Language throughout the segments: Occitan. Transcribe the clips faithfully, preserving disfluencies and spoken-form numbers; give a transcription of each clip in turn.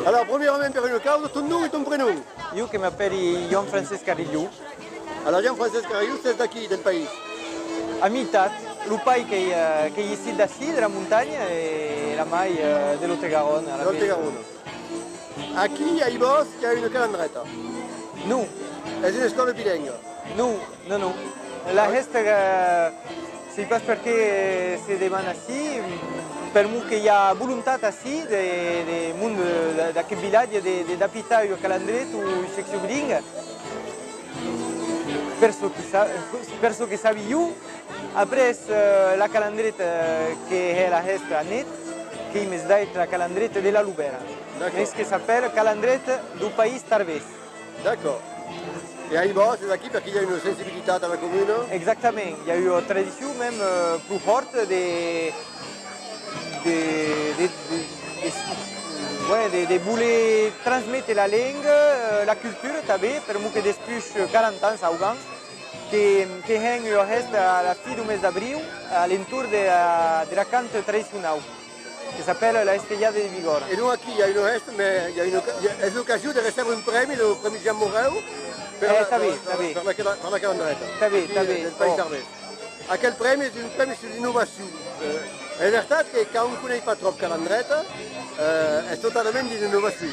Alors, premièrament, per una causa, ton nom e ton prenom? Jo que m'apèri Joan Francesc Carilhon. Alors, Joan Francesc Carilhon, sètz d'aquí, del país? A mitat, lo pair qu'ei, eh, qu'ei issit d'ací, de la montanha, e la mair, eh, de Lot e Garona, a la Lot e Garona. Aquí, a Ibòs, i a una calandreta? Non. Es una escòla bilinga? Non, non, non. La hèsta, eh, sèi pas perqué, eh, se demana ací, permor que i a volontat ací de, de monde de, d'aqueth vilatge de, de, d'apitar ua calandreta o ua seccion bilinga. Per çò que sa-, per çò que sabi jo, après, eh, la calandreta, eh, que hè la hèsta anuèit, qu'ei mès dèit la calandreta de la Lobèra. D'acòrd. Mès que s'apèla calandreta deu país tarbés. D'acòrd. E a Ibòs, es aquí perque i a una sensibilitat a la comuna? Exactament. I a ua tradicion mème, eh, pro hòrta de, de, de, de, de, ouais, de, de voler transméter la lenga, eh, la cultura tanben, permor que despuish quaranta ans, augan, que, que hèn ua hèsta a la fin deu mes d'abriu, a l'entorn de la, de la canta tradicionau, que s'apèla la Estellada de Bigòrra. E donc aquí, i a una hèsta, mès i a una, i a, es l'ocasion de recèbre un prèmi, lo prèmi Jean Moreu, per la, per, per la, per la calandreta, aquí, del País Tarbés. Aquel prèmi es un prèmi sus l'innovacion. Eh, es vertat que quand on coneis pas tròp calandreta, eh, es totalament dins l'innovacion.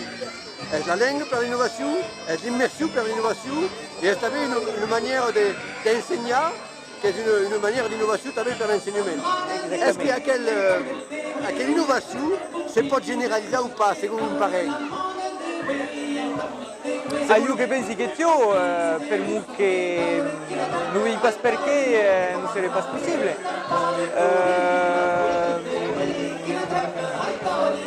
Es la lenga per l'innovacion, es l'immersion per l'innovacion, e es tanben una, una manièra de, d'ensenhar, qu'es una, una manièra d'innovacion tanben per l'ensenhament. Exactament. Es que aquel, eh, aquela innovacion se pòt generalizar o pas, segon un parelh? A, jo que pensi que tiò, eh, permor que non vei pas perqué, eh, non seré pas possible. Eh,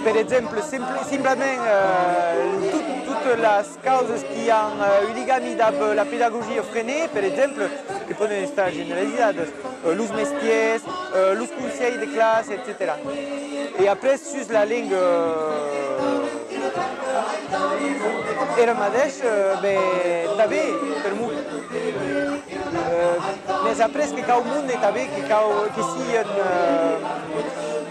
per exemple, simple, simplament, eh, tot, totas las causas qui an, eh, un ligami dab la pedagogia Freinet, per exemple, que pòden estar generalizadas, eh, los mestièrs, eh, los conselhs de classa, etcetèra. E après, sus la lenga, eh, era madeish, eh, ben, tanben, permor, eh, mès après que cau monde, tanben, que cau que sian, eh,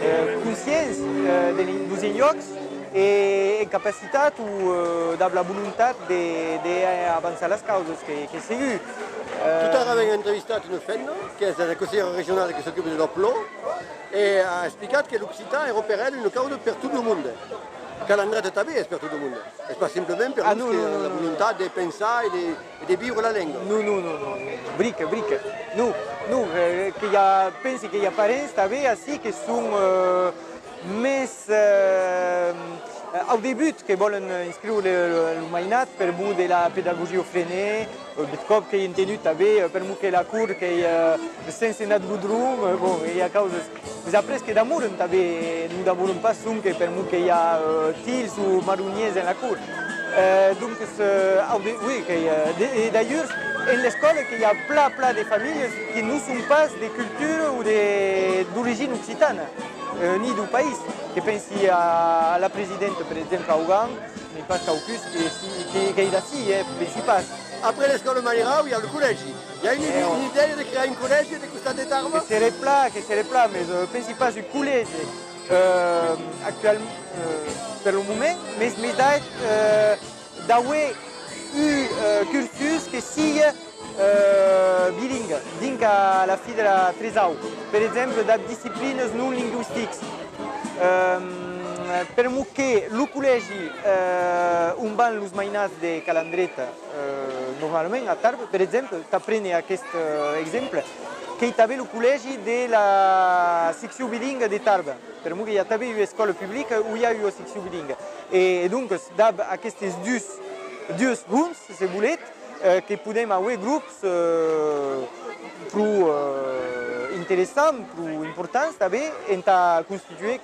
eh, conscients, eh, de, deus enjòcs, e en capacitat o, eh, dab la volontat de, de, eh, avançar las causas, que, que segur. Eh, totara avèm entrevistat una femna, qu'es la conselhèra regionala que s'ocupa de l'Òplò, e a explicat que l'occitan èra per ela una causa per tot lo monde. Calandreta tanben es per tot lo monde. Es pas simplament per los que an la volontat de pensar e de, e de viure la lenga. Non, non, non, non. Brica, brica. Non, non, eh, que i a, pensi que i a parents tanben ací que son, eh, mès, eh, au debut que vòlen inscriure lo, lo, lo mainat permor de la pedagogia Freinet, eh, bèth còp qu'ei entenut tanben, eh, permor que la cort qu'ei, eh, sense nat godron, eh, bon, i a causas. Mès après que damoran tanben, non damoran pas sonque permor que i a, eh, tilhs o marronièrs en la cort. Eh, donc, eh, au de-, oui, que, eh, de-, e d'ailleurs, en l'escòla que i a plan, plan de familhas que non son pas de cultura o de, d'origina occitana, eh, ni deu país. Que pensi a, a la presidenta, per exemple, augan, n'ei pas quauqu'us que si, que, qu'ei d'ací, eh, pensi pas. Après l'escòla Mairau, i a lo collègi. I a una, eh, una idèia de crear un collègi de costat de Tarba? Que seré plan, que seré plan, mès, eh, pensi pas un collègi, eh, actual, eh, per lo moment, mès, mès d'a-, eh, d'auer un, eh, cursus que sigue, eh, bilingue, dinc a la fin de la tresau, per exemple, dab disciplinas non lingüistics. Ehm, permor que lo collègi, eh, on van los mainats de Calandreta, eh, normalament a Tarba, per exemple, tà préner aqueste, eh, exemple, qu'ei tanben lo collègi de la seccion bilinga de Tarba, permor que i a tanben ua escòla publica on i a ua seccion bilinga. E, e doncas, dab aquestes dus, dus honts, se voletz, eh, que podem auer grops, eh, pro, eh, interessants, pro importants tanben, entà constituir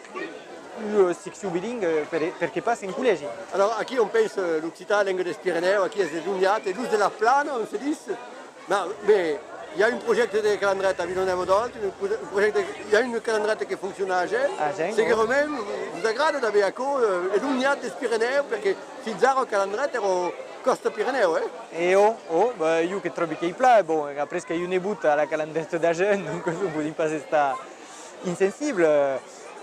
ua seccion bilinga, per, perqué pas en collègi. Alors, aquí on pensa l'occitan, lenga dels Pirenèus, aquí es elonhat, e los de la plana, on se ditz, ma, mais, i a un projècte de calandreta a Vilanèva d'Òlt, un pro-, un projècte, i a una calandreta que fonciona a Agen. A Agen, segurament, vos agrada d'aver aquò, eh, elonhat dels Pirenèus, perque fins ara calandreta èra còsta Pirenèu, eh? E ò, ò, ben, jo que tròbi qu'ei plan, bon, après qu'ei un nebot a la calandreta d'Agen, donc non pòdi pas estar insensible.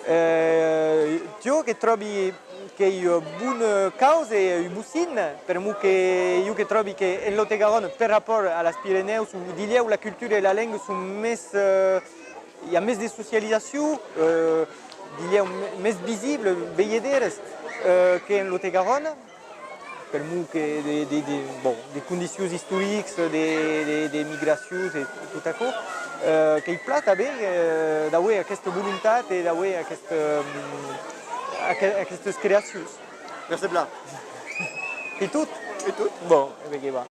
Eh, jo que tròbi qu'ei ua bona causa e un bon signe, per'mor que jo que tròbi que en Lot e Garonne, per rapòrt a las Pirenèus, dilhèu la cultura e la lenga son mès, eh, i a mès de socializacion, eh, dilhèu me-, mès visible, velhederas, eh, que en Lot e Garonne. Per'mor que de, de, de, bon, de condicions istorics, de, de, de migracions e tot aquò, eh, qu'ei plan tanben, eh, d'aver aquesta volontat e d'aver aquesta, mm, aqu-, aquestas creacions. Mercé plan. E tot? E tot. Bon, e ben que va.